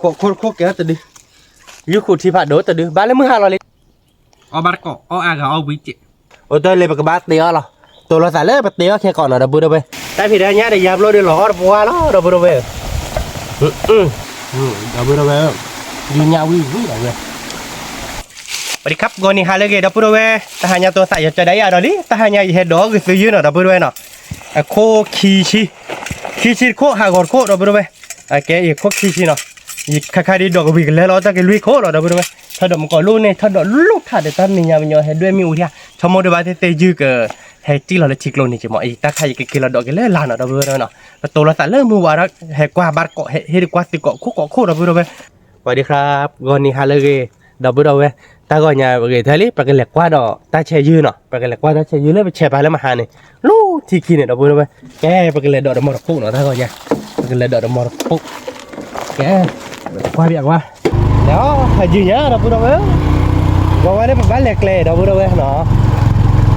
ကိးခိၣ်တခိၣ်ကဲတဒု, ယုၢ်ဃုထံဖးဒိၣ်တဒု, ဘၣ်လၢမုၢ်ဟါလီၤလံ. အီၣ်ဘၣ်တကိး အီၣ်အါဂၤအီၣ်ဝံၤက့ၤ, အိၣ်တၢ်လၢပကဘၣ်တ့အီၣ်လီၤ, တိၤလီၤသးလၢပတ့အီၣ်ခဲကိးနီၤ ဒီပုၢ်ဒီဝဲၢ်, တၢ်ဖံးတၢ်ညၣ်ဒီးယါဘျီဒီးလီၤအီၣ်တပှၢ်လီၤ ဒီပုၢ်ဒီဝဲၢ်, ဒီပုၢ်ဒီဝဲၢ်, ဒုးညၣ်ဝံၤဝံၤဒီးဝဲ ပှၤဒံခါ ဂီၤနံၤဟါလၢအဂ့ၤ ဒီပုၢ်ဒီဝဲၢ်, တဟါညါတိၤသးယီၤကၢဒၣ်ယၤဒီးလံ, တဟါညါယဟဲဒီးဂ့ၤသုယုၢ်နီၤ ဒီပုၢ်ဒီဝဲၢ်နီၤ, အခိၣ်ခံဆံ, ခံဆံတခိၣ် ဟးဂီၤတခိၣ် ဒီပုၢ်ဒီဝဲၢ်, အကဲယခိၣ်ခံဆံနီၤ, ယခါခါဒ်ဒီးကဝံၤကလဲၤလီၤ တၢ်က့ၤလွံၢ်ခိၣ်လီၤ ဒီပုၢ်ဒီဝဲၢ်, ထီၣ်ဒီးမကီးလိၣ်န့ၣ် ထီၣ်ဒီးလိၣ်ထးဒီးတၢ်မဲာ်ညါပညီဟဲဒွဲၣ်မ့ၣ်အူထံဧါ, ဆိကမိၣ်ဒ်ဘၣ်သ့ၣ်သ့ၣ်ယုၢ်က ဟဲတံၢ်လီၤလၢထံကျိန့ၣ်က့ၤမး, အံၤတၢ်ခါယကက့ၤလီၤဒီးက့ၤလၢလာ်နီၤ ဒီပုၢ်ဒီဝဲၢ်နီၤ, ပတိၤလီၤသးလၢမုၢ်ဝါဒီး ဟဲကွၢ်ဘၣ်တကိး ဟဲဟ့ၣ်ဒုးကွၢ်သုကိးခိၣ်ကိးခိၣ် ဒီပုၢ်ဒီဝဲၢ်, ပှၤဒံခါ ဂီၤနံၤဟါလၢအဂ့ၤ ဒီပုၢ်ဒီဝဲၢ်, တၢ်ဂီၤညါအဂ့ၤထဲလံ ပကလဲၤကွၢ်ဒီးတၢ်ဆဲးယုၢ်နီၤ, ပကလဲၤကွၢ်တၢ်ဆဲးယုၢ်လၢပဆဲးပာ်လၢမဟါန့ၣ်, လီၢ်ထံခံန့ၣ် ဒီပုၢ်ဒီဝဲၢ်, ကဲ ပကလဲၤဒီးတမီတခိၣ်နီၤ တၢ်ဂီၤညါ, ပကလဲၤဒီးတမီတခိၣ်, ကဲ ကွၢ်ဘၣ်ကွၢ်, လဲၤအီၤ ဟးယုၢ်ညါ ဒီပုၢ်ဒီဝဲၢ်, ဂီၤဝဲလၢပဘၣ်လဲၤကျဲ ဒီပုၢ်ဒီဝဲၢ်နီၤ,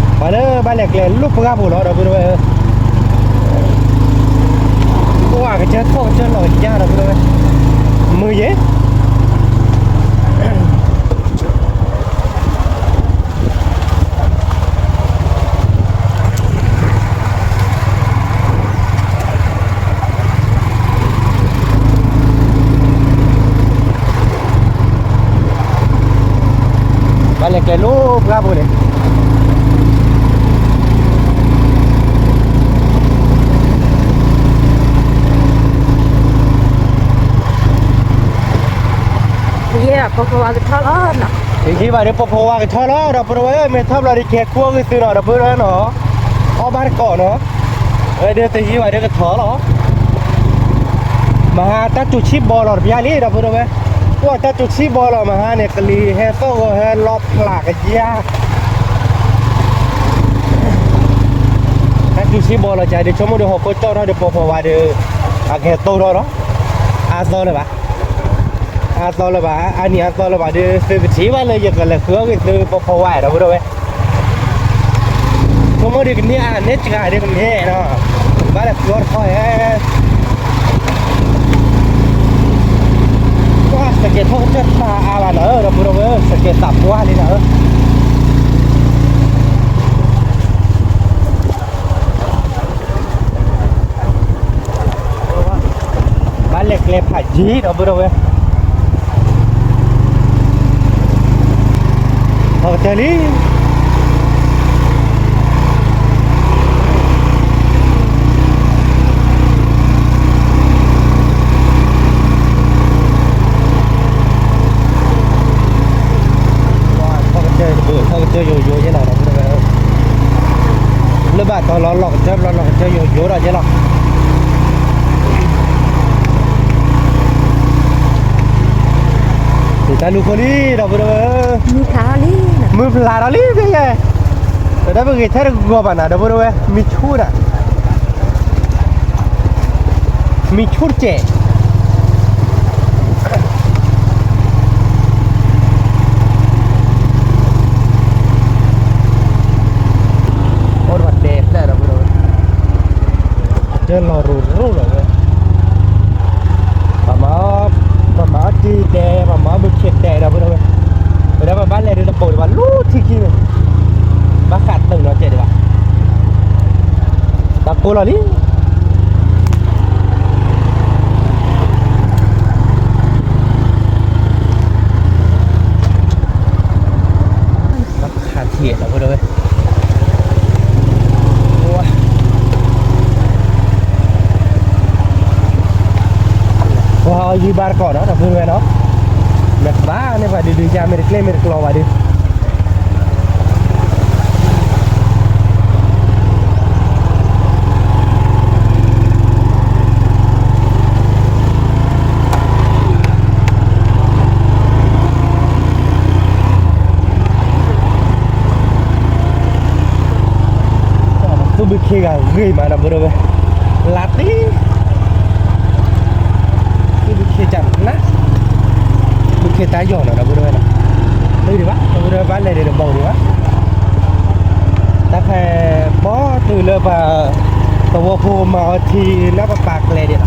ပှၤလၢဘၣ်လဲၤကျဲလိၣ်ပှၢ်ပူၤလီၤ ဒီပုၢ်ဒီဝဲၢ် အိၣ်အကစၢၢ်ထီၣ်ကစၢၢ်လီၤကယါဒီး ဒီပုၢ်ဒီဝဲၢ်, မုာ်ယဲ, ဘၣ်လဲၤကျဲလိၣ်ပှၢ်ပူၤန့ၣ် ယဲၢ် ပီၤဖီဝါကထီၣ်လီၤနီၤ, ယဲၢ်ဘၣ်ဒီးပီၤဖီဝါကထီၣ်လီၤ ဒီပုၢ်ဒီဝဲၢ်, မ့ၢ်ထီၣ်ဘျီဒီးကဲခူအဂ့ၤသုနီၤ ဒီပုၢ်ဒီဝဲၢ်နီၤ, အီၣ်ဘၣ်တကိးနီၤ, ဝဲဒၣ်တယံာ်ဘၣ်ဒီးကထီၣ်လီၤ, မဟါတၢ်စူၤဆံၣ်ဘီလီၤတပျၢ်လံ ဒီပုၢ်ဒီဝဲၢ်, ကွၢ်တၢ်စူၤဆံၣ်ဘီလီၤမဟါန့ၣ် ကလံၤဟဲသီၣ်ဂီၤဟဲလီၤဖျးကယါ တၢ်စူၤဆံၣ်ဘီလီၤ ကဒုးဆိကမိၣ်ဒီးဟီၣ်ခိၣ်ကၠီၣ်ထီၣ်ဒီးပီၤဖီဝါဒီး အကဟဲတိၢ်ထီၣ်လီၤ, အါသီလၢၤဘၣ်, အါသီလၢၤဘၣ်, အါနံၤအါသီလၢၤဘၣ်ဒီး သုကထံၣ်ဘၣ်လၢယကလဲၤဃုအီၣ်ဂ့ၤသု ပီၤဖီဝါဒီပုၢ်ဒီဝဲၢ်, ဆိကမိၣ်ဒီးကန့ၢ်အါန့ၢ်စှၤဒီးကန့ၢ်နီၤ, ဘၣ်လဲၤဃုအီၣ်တခီဧါ ကွၢ်စကဲးထီၣ်ကစၢၢ်တၢ်အါဘၣ်နီၤဧၢ ဒီပုၢ်ဒီဝဲၢ်ဧၢ, စကဲးသးပှၢ်လံနီၤဧၢ, ဘၣ်လဲၤကျဲဖးယံၤ ဒီပုၢ်ဒီဝဲၢ်, ထီၣ်ကတၢၢ်လံ ထီၣ်ကတၢၢ်တဘိ ထီၣ်ကတၢၢ်ယိယိယဲၢ်နီၤ ဒီပုၢ်ဒီဝဲၢ်, လၢဘၣ်တီၤလီၤလီၢ်ကတၢၢ်ဘျီလီၢ်ကတၢၢ်ယိယိဒီးယဲၢ်လီၤ, တၢ်လူၤခိၣ်လံ ဒီပုၢ်ဒီဝဲၢ်, မုၢ်ဖျါထီၣ်လံ, မုၢ်ဖျါထီၣ်လံဖဲယဲၢ်, ပတၢ်ပဂ့ၤထဲတဂီၤဘၣ်နၤ ဒီပုၢ်ဒီဝဲၢ်, မံဆူၣ်ဒၣ် မံဆူၣ်တစဲး အိၣ်ဒီးပှၤတဲဖျဲၣ်ဒီပုၢ်ဒီဝဲၢ်, ကၢလီၤရူၤရူၤလီၤဝဲ, ပှၤမၤ, ပှၤမၤအီၣ်တံၢ်တဲ ပှၤမၤအီၣ်ဘုခ့တဲဒီပုၢ်ဒီဝဲၢ်, ပဝဲဒၣ်ပဘၣ်လဲၤဒုးတပိာ်ဒံးဘၣ်လီၢ်ထံခံန့ၣ်, ဘၣ်ဃးတုၤနီၤကဲဒံးဘၣ်, ဘၣ်ကိၢ်လီၤလံ ခးထံၣ်ဒီပုၢ်ဒီဝဲၢ်, ပှၤအီၤယံၤဘၣ်တကိးနီၤ ဒီပုၢ်ဒီဝဲၢ်နီၤ, မ့ၢ်ကဘၣ်န့ၣ်ပှၤဒုးဒုးယါ မ့ၢ်တကျဲမ့ၢ်တကျီဘၣ်ဒုး သူၣ်ဘုခ့ဂၤဂ့ၤမး ဒီပုၢ်ဒီဝဲၢ်, လါတံၢ်, သူၣ်ဘုခ့ကနၣ်, ဘုခ့တၢ်ယီၤနီၤ ဒီပုၢ်ဒီဝဲၢ်နီၤ, တုၤဒံးဘၣ် ဒီပုၢ်ဒီဝဲၢ် ဘၣ်လဲၤဒံးတပိာ်ဒံးဘၣ်, တၢ်ဖဲ ဘီတုၤလၢပှၤ သဝီဖိမၤအီၤထံလၢပပာ်ကျဲဒံးလီၤ.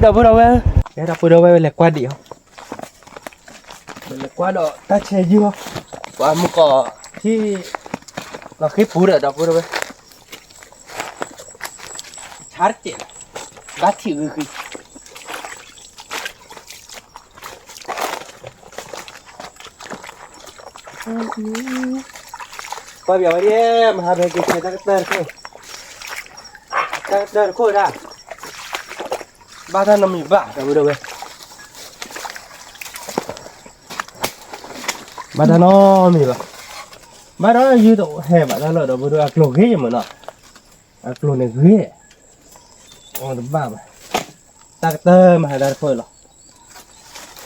ဒီပုၢ်ဒီဝဲၢ်, ကဲဒီပုၢ်ဒီဝဲၢ် လဲၤကွၢ်ဒံးအီၤ, လဲၤကွၢ်ဒီးတၢ်ဆဲးယုၢ်အီၤ, ပှၤမုၢ်ကီးထံၣ် လီၤဃ့ပူၤဒီးဒီပုၢ်ဒီဝဲၢ်, ဆါတကဲး, ဘၣ်ထံၣ်ဂုာ်ဃံ ကွၢ်ပဝဲဒ် မဟါဖဲက့ၤဆဲးတၢ်ကတၢၢ်တခိၣ်, တၢ်ကတၢၢ်တခိၣ်ဒၣ်, ဘၣ်တၢ်နီတမံၤဘၣ် ဒီပုၢ်ဒီဝဲၢ်, ဘၣ်တၢ်နီတမံၤဘၣ်, ဘၣ်ဒီးယုၢ်တဟဲဘၣ်တၢ်လီၤ ဒီပုၢ်ဒီဝဲၢ် အကျိၤဂ့ၤယမ့ၢ်နီၤ, အကျိၤန့ၣ်ဂ့ၤ, အီတဘၣ်ဘၣ်, တၢ်ကတၢၢ်မဟါတၢ်တခိၣ်လီၤ.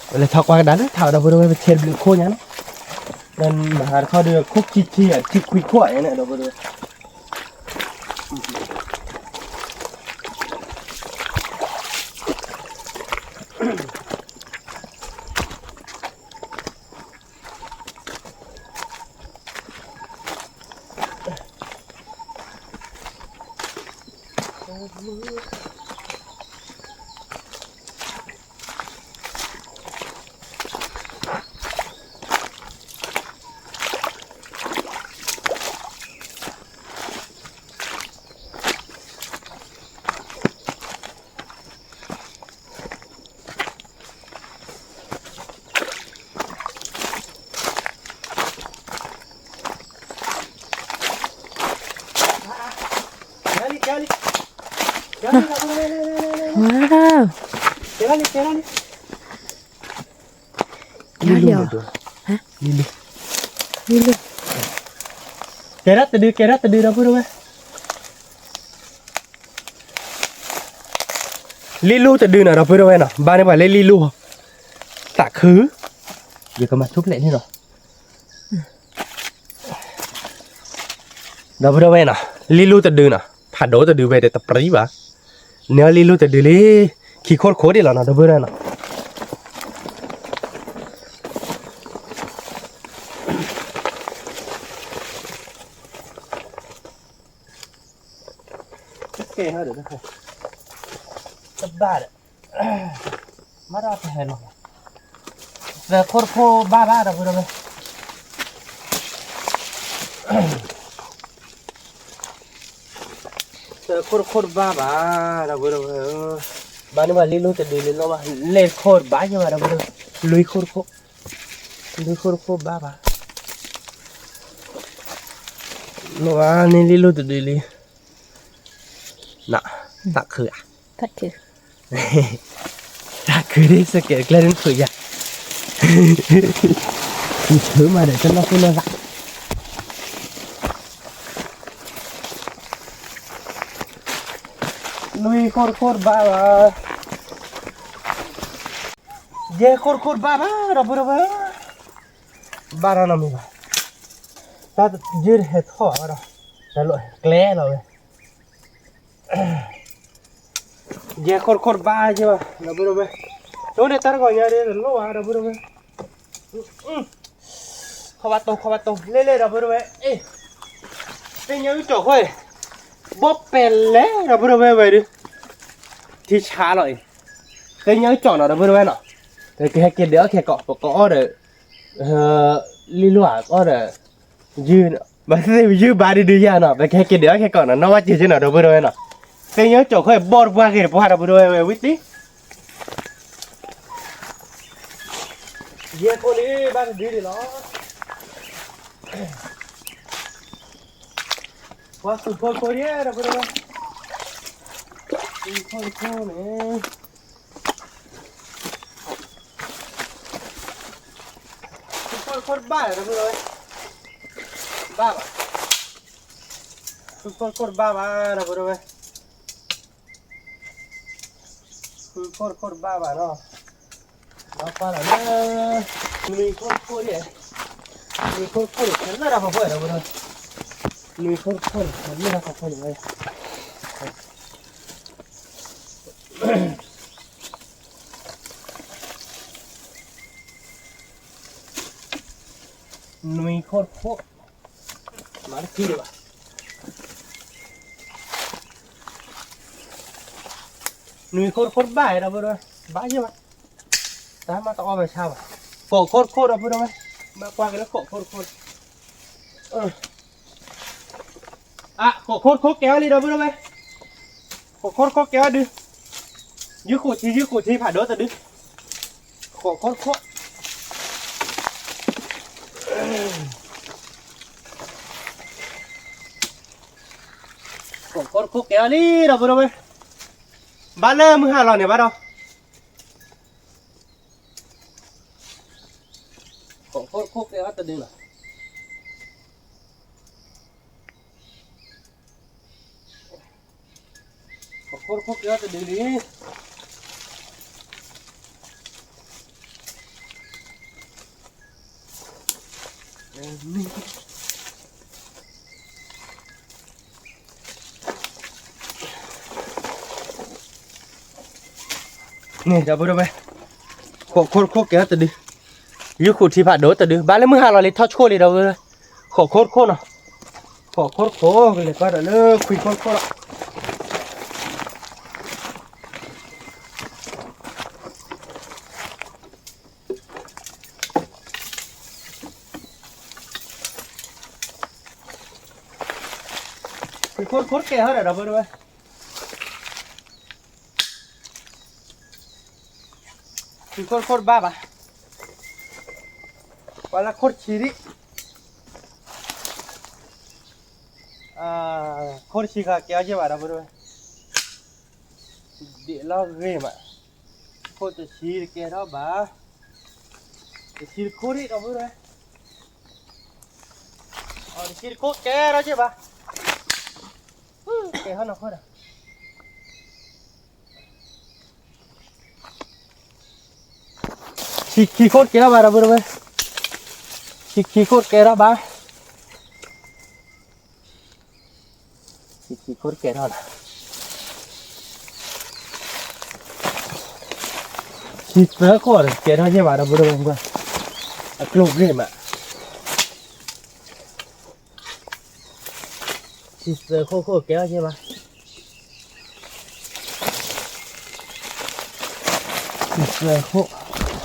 ပလဲၤထီၣ်ကွၢ်ကဒါလၢထးဒီပုၢ်ဒီဝဲၢ် ပဆဲးတဘျုးခိၣ်ညါနီၤ, မဟါတခီဒီးခိၣ်ခံထံဧါ ထံခွံခိၣ်ဧါန့ၣ် ဒီပုၢ်ဒီဝဲၢ် ကဲဒၣ်တဒု ကဲဒၣ်တဒု ဒီပုၢ်ဒီဝဲၢ်, လံလူတဒုနီၤ ဒီပုၢ်ဒီဝဲၢ်နီၤ, ဘၣ်န့ၢ်ပှၤလၢလံလူ, သးခု, ယကမၤထူၣ်ဖျဲးန့ၣ်နီၤ ဒီပုၢ်ဒီဝဲၢ်နီၤ, လံလူတဒုနီၤ, ဖးဒိၣ်တဒုဝဲဒီးတပြံဘၣ်, န့ၢ်လံလူတဒုလံ, ခံခိၣ်တခိၣ်ဒံးလီၤနီၤ ဒီပုၢ်ဒီဝဲၢ်နီၤ, ကဲ, တဘၣ်ဒီး, မ့ၢ်ဒီးတဟဲလီၤ, သၢခိၣ်တခိၣ်ဘၣ်ဘၣ် ဒီပုၢ်ဒီဝဲၢ် သၢခိၣ်တခိၣ်တဘၣ်ဘၣ် ဒီပုၢ်ဒီဝဲၢ်ဧၢ, ဘၣ်န့ၢ်ပှၤလံလူတဒုလံလီၤဘၣ်, လဲၢ်ခိၣ်တဘၣ်ယဲၢ်ဘၣ် ဒီပုၢ်ဒီဝဲၢ်, လွံၢ်ခိၣ်တခိၣ်, လွံၢ်ခိၣ်တခိၣ်ဘၣ်ဘၣ်, လီၤဘၣ်န့ၢ်လံလူတဒုလံ, န, သးခုဧါ သးခုဒ်စကဲးကျဲဒ်နဖုးယၤ, နဖုးမးဒီးတလီၢ်ခိၣ်လီၢ်သး, လွံၢ်ခိၣ်တခိၣ်တဘၣ်ဘၣ်, ယဲၢ်ခိၣ်တခိၣ်တဘၣ်ဘၣ် ဒီပုၢ်ဒီဝဲၢ်, ဘၣ်တၢ်နီတမံၤဘၣ်, တၢ်ယုၢ်တဟဲထီၣ်ဘၣ်ဒီး, တၢ်လီၢ်ကျဲလီၤဝဲ ယဲၢ်ခိၣ်တခိၣ်တဘၣ်ယဲၢ်ဘၣ် ဒီပုၢ်ဒီဝဲၢ်, တိၢ်န့ၣ်တၢ်တဂီၤညါဒ်တလိၣ်ဘၣ် ဒီပုၢ်ဒီဝဲၢ်, ခီဘၣ်တိၢ် ခီဘၣ်တိၢ် လဲၣ်လဲၣ် ဒီပုၢ်ဒီဝဲၢ်, အ့ၣ်, သ့ၣ်ညါအုၣ်ကၠီၣ်ဃီ, ဘီၣ်ပဲၤလဲၣ် ဒီပုၢ်ဒီဝဲၢ်ဝဲဒုး, ထံဆါလီၤအံၤ, သ့ၣ်ညါအုၣ်ကၠီၣ်နီၤ ဒီပုၢ်ဒီဝဲၢ်နီၤ, ပကဟဲက့ၤဒုးအီၣ်ခဲကိး ပကအီၣ်ဒီး လံလိၢ်ဧါ အီၣ်ဒီး ယုၢ်, ဘၣ်သ့ၣ်သ့ၣ်ယုၢ်ဘါဒုဒုယၤနီၤ ပကဟဲက့ၤဒုးအီၣ်ခဲကိးနီၤ နီၢ်ဝဲစ့ၢ်ကီးနီၤ ဒီပုၢ်ဒီဝဲၢ်နီၤ, သ့ၣ်ညါကၠီၣ်ခီဘီၣ်တပှၢ်ဂ့ၤတပှၢ် ဒီပုၢ်ဒီဝဲၢ်ဝဲဝံၤသ့ၣ်, ယဲၢ်ခိၣ်န့ၣ် ဘၣ်တဒုဒံးလီၤ, ပှၤသူၣ်ဖိတဖိဒံး ဒီပုၢ်ဒီဝဲၢ်, သူၣ်ဖိတဖိန့ၣ် ဃုခိၣ်တခိၣ်တဘၣ် ဒီပုၢ်ဒီဝဲၢ်, ဘၣ်ဘၣ်, ဃုခိၣ်တခိၣ်တဘၣ်ဘၣ် ဒီပုၢ်ဒီဝဲၢ်, ဃုခိၣ်တခိၣ်တဘၣ်ဘၣ်နီၤ, ဒီးကွၢ်လီၤလၢ နွံခိၣ်တခိၣ်ဒံး, နွံခိၣ်တခိၣ်န့ၣ် ခဲလၢာ်တၢ်ဖီခိၣ် ဒီပုၢ်ဒီဝဲၢ်, နွံခိၣ်တခိၣ်န့ၣ် ခဲလၢာ်တၢ်ဖီခိၣ်န့ၣ်ဝဲ နွံခိၣ်တခိၣ်, မၤတခံဒံးဘၣ်, နွံခိၣ်တခိၣ်ဘၣ်ဒီပုၢ်ဒီဝဲၢ်, ဘၣ်ယဲၢ်ဘၣ်, တၢ်မၤတအီၣ်ဝဲဆါဘၣ်, ဃိးခိၣ်တခိၣ်ဒီပုၢ်ဒီဝဲၢ်, ဘၣ်ကွၢ်က့ၤလၢဃိးခိၣ်တခိၣ်, အါ ဃိးခိၣ်တခိၣ်ကဲအီၤလံဒီပုၢ်ဒီဝဲၢ်, ဃိးခိၣ်တခိၣ်ကဲအီၤဒုး, ယုၢ်ဃိးထံ ယုၢ်ဃိးထံဖးဒိၣ်တဒု, ဃိးခိၣ်တခိၣ် ဃိးခိၣ်တခိၣ်ကဲအီၤလံဒီပုၢ်ဒီဝဲၢ်, ဘၣ်လၢမုၢ်ဟါလီၤန့ၣ်ဘၣ်ဒီး, ဃိးခိၣ်တခိၣ်ကဲအီၤတဒုလီၤ. ဃိးခိၣ်တခိၣ်ကဲအီၤတဒုလံ. န့ၣ်ဒီပုၢ်ဒီဝဲၢ်, ဃိးခိၣ်တခိၣ်ကဲအီၤတဒု, ယုၢ်ဃိးထံဖးဒိၣ်တဒု, ဘၣ်လၢမုၢ်ဟါလီၤလံထီၣ်ဆှိၣ်လံဒီပုၢ်ဒီဝဲၢ်, ဃိးခိၣ်တခိၣ်နီၤ, ဃိးခိၣ်တခိၣ် ကလဲၤကွၢ်ဒီးလၢခွံခိၣ်တခိၣ်လီၤ. ခွံခိၣ်တခိၣ်ကဲဟီဒီးဒီပုၢ်ဒီဝဲၢ်, ခွံခိၣ်တခိၣ်တဘၣ်ဘၣ်, ပှၤလၢခိၣ်တဆံဒံး, ခိၣ်တဆံဃာ်ကဲအီၤယဲၢ်ဘၣ်ဒီပုၢ်ဒီဝဲၢ်, ဒ်လီၤဂ့ၤမး, ခိၣ်တဆံတကဲထီၣ်ဘၣ်, တဆံတခိၣ်ဒံးဒီပုၢ်ဒီဝဲၢ်, အတဆံတခိၣ်ကဲထီၣ်ယဲၢ်ဘၣ်, ကဲထီၣ်နီၢ်ခိၣ်ဒီး ဆံခံခိၣ်ကဲထီၣ်ဘၣ်ဒီပုၢ်ဒီဝဲၢ်, ဆံခံခိၣ်ကဲထီၣ်ဘၣ်, ဆံခံခိၣ်ကဲထီၣ်လီၤ, ဆံသၢခိၣ်ကဲထီၣ်ယဲၢ်ဘၣ်ဒီပုၢ်ဒီဝဲၢ်, အကျိၤဂ့ၤမး ဆံသၢခိၣ်ခိၣ်ကဲထီၣ်ယဲၢ်ဘၣ်, ဆံသၢခိၣ်, ဝဲတၢ်ကျိၤဂ့ၤတပူၤလၢ, တၢ်ဆံလွံၢ်ခိၣ်ကဲထီၣ်ယဲၢ်ဘၣ်ဒီပုၢ်ဒီဝဲၢ်ဧၢ, ယၤတဘၣ်ယၤတပူၤလၢမုၢ်, ကျိၤဂ့ၤတပူၤဒီး မ့ၢ်ပှၤဟဲဆဲးဝဲဝံၤလံက့ၤဟးသ့ၣ်ညါယဲၢ်ဘၣ်, ဘၣ်ဒီးပှၤဆဲးဝဲဝံၤလံဒီပုၢ်ဒီဝဲၢ်, ဆံယဲၢ်ခိၣ်ကဲထီၣ်က့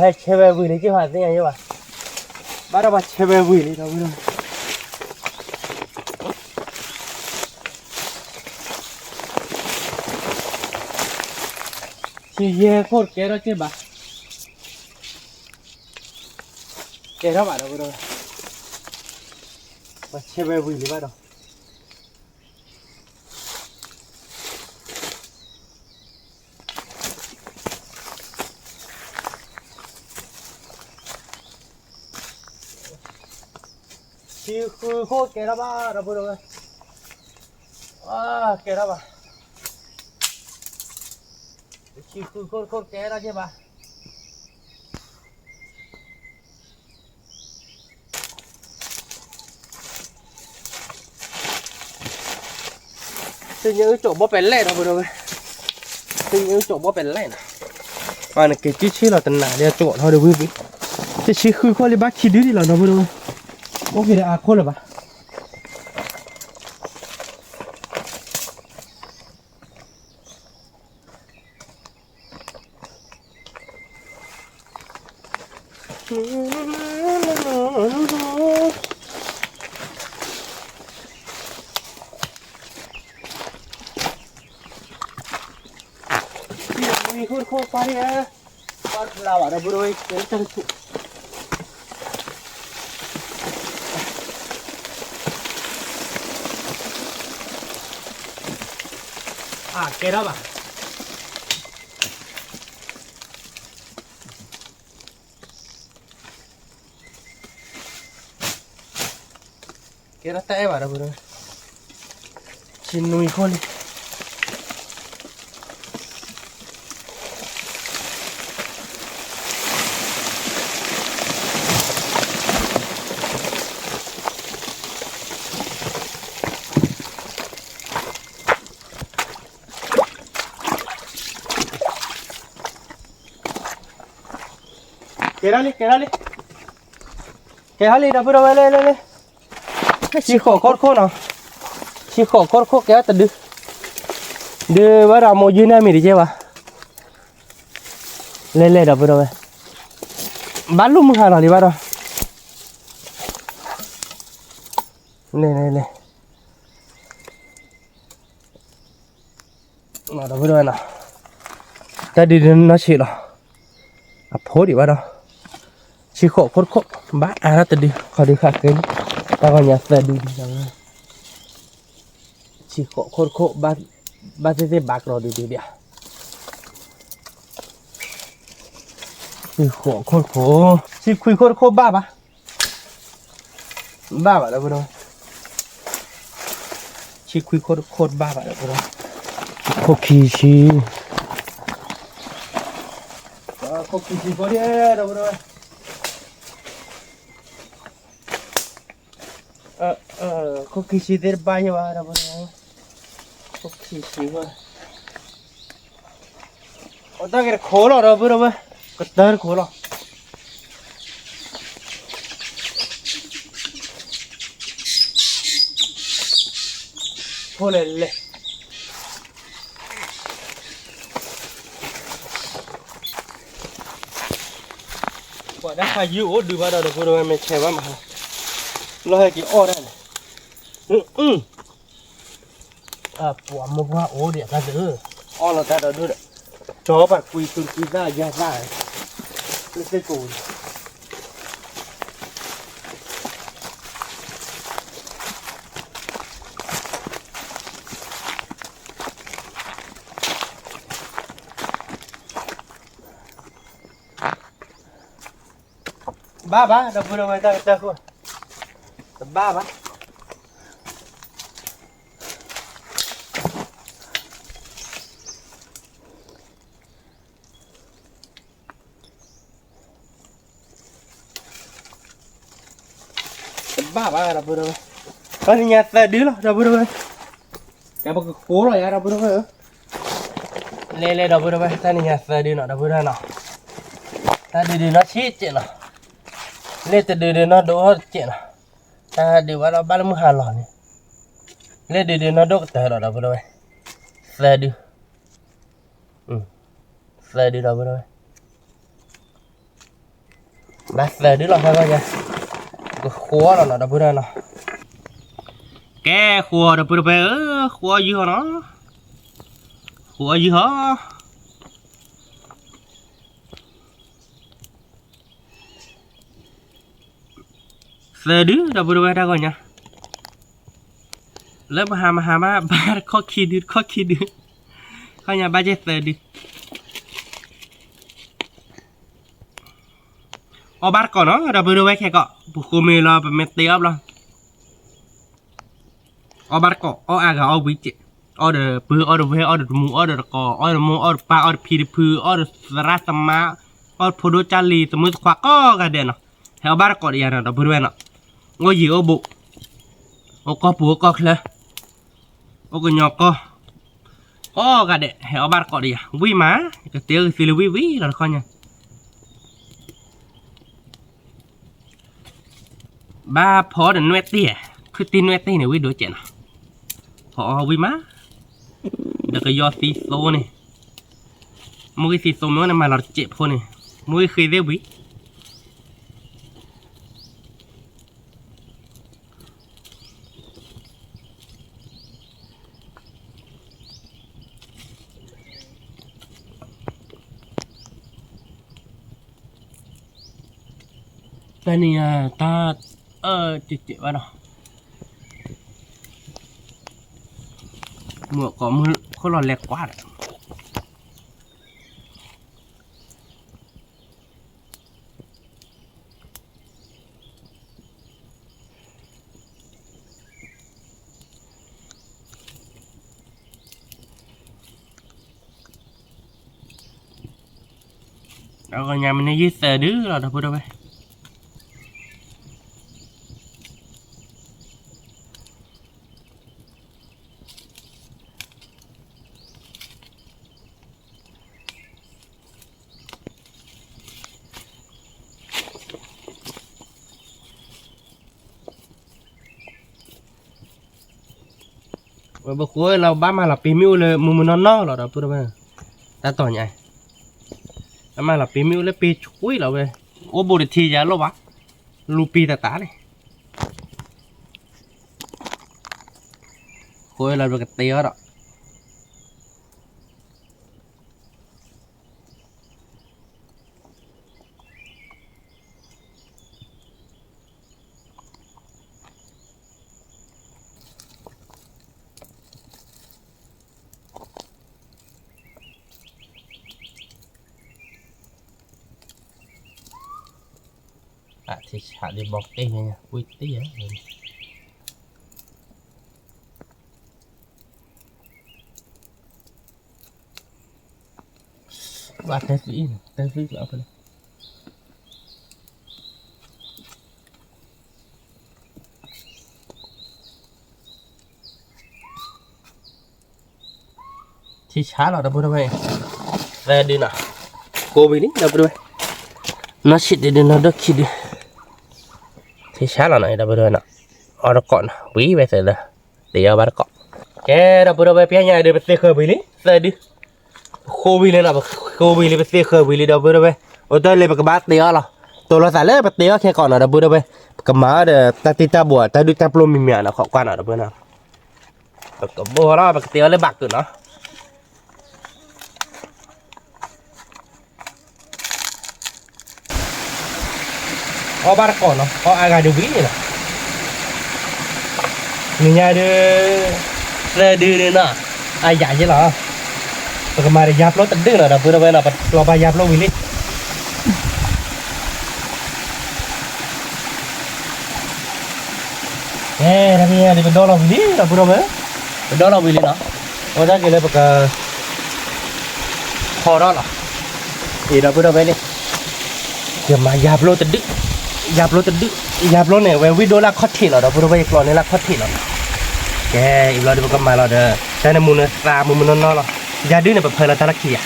ၤဘၣ်, ကဲထီၣ်ဘၣ်ဒီပုၢ်ဒီဝဲၢ်, ပှၤဆဲးဝဲဝံၤလံဘၣ်ဒီး ဆံဃုခိၣ်ကဲထီၣ်ဘၣ်ဒီပုၢ်ဒီဝဲၢ်, ကဲထီၣ်ဘၣ်, ဆံဃုခိၣ်ခိၣ်ကဲထီၣ်က့ၤဘၣ် သ့ၣ်ညါအုၣ်ကၠီၣ်ဘီပဲာ်လဲၣ်ဒီးဝဲ, သ့ၣ်ညါအုၣ်ကၠီၣ်ဘီပဲာ်လဲၣ်နီၤ, ပှၤနက့ၤကံၣ်ဆံလီၤတနၤလၢအကၠီၣ်ထီၣ်ဒ်ဝံၤဝံၤ, တဆံဃုခိၣ်လံဘၣ်ခံဒုဒံးလီၤဒီးဝဲ, အိၣ်က့ၤဒီးအါခိၣ်လၢၤဘၣ် ဝံၤခိၣ်တခိၣ်ပၢ်န့ၣ်, ပၢ်ဖျါဘၣ်ဒီးဘုးဝဲ, ကဲတၢ်တဆူၣ်, အကဲထီၣ်ဘၣ် ကဲထီၣ်တၢ်အဲၣ်ဘၣ်ဒီးဘုး, ဆံနွံခိၣ်လံ. ကဲထီၣ်လံ ကဲထီၣ်လံ, ကဲထီၣ်လံ ဒီပုၢ်ဒီဝဲၢ် လဲၤ လဲၤ လဲၤ, ဆံဃိးခိၣ်တခိၣ်နီၤ, ဆံဃိးခိၣ်တခိၣ် ကဲထီၣ်တဒု, ဒုးဘၣ်ဒီးမိၢ်ယုၢ်န့ၢ်မံၤတကဲဘၣ်, လဲၤ လဲၤ ဒီပုၢ်ဒီဝဲၢ်, ဘၣ်လိၣ်မုၢ်ဟါလီၤလံဘၣ်ဒီး, လဲၤ လဲၤ လဲၤ ဒီပုၢ်ဒီဝဲၢ်နီၤ, တၢ်ဒုးဒုးနီၢ်ဆံးလီၤ, အဖိဒံးဘၣ်ဒီး, ဆံဃိးခိၣ်တခိၣ် ဘၣ်အါထီၣ်တဒု ခီဒုးဃာ်ကဲလံ, တၢ်ဂီၤညါသၢဒုဒံး, ဆံဃိးခိၣ်တခိၣ် ဘၣ်သ့ၣ်သ့ၣ်ဘၣ်ကရီဒုဒုဒံး, ဆံဃိးခိၣ်တခိၣ်, ဆံခွံခိၣ်တခိၣ်ဘၣ်ဘၣ် ဘၣ်ဘၣ်ဒီပုၢ်ဒီ, ဆံခွံခိၣ်တခိၣ်ဘၣ်ဘၣ်ဒီပုၢ်ဒီ, ခိၣ်ခံဆံ, ခိၣ်ခံဆံဖိဒံးဒီပုၢ်ဒီ, ခိၣ်ခံဆံသ့ၣ်တဘၣ်ယဲဘၣ်ဒီပုၢ်ဒီ, ခိၣ်ခံဆံဖိ, အတၢ်က့ၤတခိးလီၤဒီပုၢ်ဒီဝဲၢ်, ကတၢၢ်တခိးလီၤ ဖိလဲၣ်လဲၣ်, ပှၤဒၣ်ဖးယုၢ်အိၣ်ဒုးဘၣ်ဒီး ဒီပုၢ်ဒီဝဲၢ် မ့ၢ်ဆဲးဘၣ်မး, လီၤဟဲက့ၤအီၣ်ဒၣ်န့ၣ်, ပှၤမိၢ်ပှၢ်အိၣ်ဒံးအတၢ်သု, အီၣ်လီၤတၢ်ဒီးဒိၣ်ဒီး, ကၠီပှၤကွံာ်သူၣ်ကွံာ်သၣ်ယါသၣ်, လၢသ့ၣ်ကိး ဘၣ်ဘၣ် ဒီပုၢ်ဒီဝဲၢ် တၢ်ကတၢၢ်ခိၣ်, တဘၣ်ဘၣ်, တဘၣ်ဘၣ် ဒီပုၢ်ဒီဝဲၢ်, တနံၤညါသၢဒုလီၤ ဒီပုၢ်ဒီဝဲၢ်, ကဲပကဃိလီၤယၤ ဒီပုၢ်ဒီဝဲၢ်ဧၢ, လဲၤလဲၤ ဒီပုၢ်ဒီဝဲၢ် တနံၤညါသၢဒုနီၤ ဒီပုၢ်ဒီဝဲၢ်နီၤ, တၢ်ဒုးဒုးနီၢ်ဆံးကဲးနီၤ, လၢတဒုးဒုးနီၢ်ဒိၣ်ကဲးနီၤ, တၢ်ဒုးဘၣ်ဒီးဘၣ်လၢမုၢ်ဟါလီၤန့ၣ်, လၢဒုးဒုးနီၢ်ဒိၣ်ကတၢၢ်ဒီး ဒီပုၢ်ဒီဝဲၢ်, သၢဒု သၢဒု ဒီပုၢ်ဒီဝဲၢ်, ဘၣ်သၢဒုလီၤ တၢ်ဂီၤညါ, ကဃိလီၤနီၤ ဒီပုၢ်ဒီဝဲၢ်နီၤ, ကဲဃိ ဒီပုၢ်ဒီဝဲၢ်ဧၢ, ဃိယုၢ်ဟီနီၤ, ဃိယုၢ်ဟီ သၢဒု ဒီပုၢ်ဒီဝဲၢ် တၢ်ဂီၤညါ, လၢပဟါမဟါမး ဘၣ်တခီၣ်ခံဒု တခီၣ်ခံဒု, ခီၣ်ညါဘၣ်ကဲသၢဒု, အီၣ်ဘၣ်တကိးနီၤ ဒီပုၢ်ဒီဝဲၢ်ခဲကီး ပဃိမ့ၢ်လီၤ ပမ့ၢ်တ့အီၣ်ဘျီ အီၣ်ဘၣ်တကိး အီၣ်အါဂၤအီၣ်ဝံၤကဲး, အီၣ်ဒီးပုၢ် အီၣ်ဒီးဝဲၢ် အီၣ်ဒီးတမူ အီၣ်ဒီးတကိး အီၣ်ဒီးမိၢ် အီၣ်ဒီးပၢ် အီၣ်ဒီးဖံဒီဖု အီၣ်ဒီးသရၣ်သမါ အီၣ်ဒီးဖိဒိၣ်ကၢ်လံၤ သမုၢ်သခွါကိးဂၤဒဲးနီၤ, ဟဲအီၣ်ဘၣ်တကိးဒီးယၤနီၤ ဒီပုၢ်ဒီဝဲၢ်နီၤ, အိၣ်ယံၤအိၣ်ဘူး အိၣ်ကီၢ်ပူၤအိၣ်ကီၢ်ချၢ အိၣ်ကညီကီၢ် ကိးဂၤဒဲး ဟဲအီၣ်ဘၣ်တကိးဒီးယၤ ဝံၣ်မး ယကတဲအီၣ်ကသ့လၢဝံၣ်ဝံၣ်လီၤတခီညါ ဘၣ်ဖီအီၣ်ဒီးနွဲၣ်တ့ၢ်, ခုတ့ၢ်နွဲၣ်တ့ၢ်န့ၣ် ဝံၣ်ဒိၣ်ကဲးနီၤ, ဖီအီၣ်ဝံၣ်မး, ဒီးကယီသံသိန့ၣ်, မ့ၢ်ဂ့ၤသံသိမ့ၢ်အိၣ်န့ၣ် မၤလီၤတစဲးဖိန့ၣ်, မ့ၢ်ဂ့ၤဃ့သ့ၣ်ဝံၤ တၢ်နံၤညါ တၢ်အၢၣ်စဲးစဲးဘၣ်ဒီး မုၢ်ကိးမုၢ်ခိၣ်လီၤလဲၤကွၢ်ဒီး ဒီးကညါမ့ၢ်န့ၣ်ယုၢ်သၢဒုလီၤ ဒီပုၢ်ဒီဝဲၢ် ဒီးကညါမ့ၢ်န့ၣ်ယုၢ်သၢဒုလီၤ ဒီပုၢ်ဒီဝဲၢ် ဝဲပဃိလၢဘၣ်မၤလီၤပ့ၤမ့ၣ်အူလၢမုၢ်မုၢ်နီၢ်နီၢ်လီၤဒီပုၢ်ဒီဝဲၢ်, တၢ်တီၤညါ, ဘၣ်မၤလီၤပ့ၤမ့ၣ်အူလၢပ့ၤဆှံလီၤဝဲ, အိၣ်ဘူးတထံယၤလိၣ်ဘၣ်, လူၤပ့ၤတၢ်တၢ်န့ၣ်, ဃိလီၤပကတဲအီၤဒီး အထံဆးဒ်ဘီက့ၢ်ညါ ကွံာ်တ့ၢ်ဧါ, ဘၣ်တဲသံအံၤ တဲသံကျီဖဲလဲၣ် ထံဆးလီၤဒီပုၢ်ဒီဝဲၢ်, သၢဒုနီၤ, ကိးဝံၤလံဒီပုၢ်ဒီဝဲၢ်, နီၢ်ဆံးတဒုနီၢ်ဒီခံဒု, ထံဆးလီၤနီၤ ဒီပုၢ်ဒီဝဲၢ်နီၤ, အီၣ်တကိးနီၤ ဝံၤဝဲသ့ၣ်လၢ တ့အီၣ်ဘၣ်တကိး, ကဲဒီပုၢ်ဒီဝဲၢ် ပညါဒုး ပသ့ဃၢၤဝံၤလံ သၢဒု, ပဃိဝံၤလံနီၤ ပဃိဝံၤလံ ပသ့ဃၢၤဝံၤလံဒီပုၢ်ဒီဝဲၢ်, အိၣ်တၢ်လၢပကဘၣ်တ့အီၣ်လီၤ, တိၢ်လိာ်သးလၢပတ့အီၣ်ခဲကီးနီၤ ဒီပုၢ်ဒီဝဲၢ်, ပကမၤအီၤဒီးတၢ်တံၢ်တၢ်ဘှီး တၢ်ဒုၣ်တၢ်ပျိၢ်မံၤမံၤနီၤ ခိးကွၢ်နီၤ ဒီပုၢ်နီၤ ပကဘိလီၤ ပကတ့အီၤလၢဘၣ်ကုာ်နီၤ, အီၣ်ဘၣ်တကိးနီၤ အီၣ်အါဂၤဒုးဝံၤနီၤ, နံၤညါဒုး သၢဒုဒုးနီၤ, အါယၤယဲလီၤ, ပကမၤဒီးယၤပျိတဒုနီၤ ဒီပုၢ်ဒီဝဲၢ်နီၤ ပကျီဘၣ်ယၤပျိဝံၤလံ ကဲ တၢ်ဖဲညါဒုး ပဒီလီၤဝံၤလံ ဒီပုၢ်ဒီဝဲၢ်, ပဒီလီၤဝံၤလံနီၤ, အဝဲဒၣ်က့ၤလၢပက ဖီထီၣ်လီၤ, အံၤဒီပုၢ်ဒီဝဲၢ်န့ၣ်, ယမၤယၤပျိတဒု, ယၤပျိတဒု, ယၤပျိန့ၣ် အဝဲဝံၣ်ဒိၣ်လၢအခီၣ်ထံးလီၤ ဒီပုၢ်ဒီဝဲၢ် ယကျီန့ၢ်လၢအခီၣ်ထံးလီၤ, ကဲ အံၤဘျီဒုး ပကမၤလီၤဒီး တၢ်နမူနသးမုၢ်မုၢ်နီၢ်နီၢ်လီၤ, ယၤဒုန့ၣ် ပဖၢလီၤတၢ်လီၢ်ခံယၤ,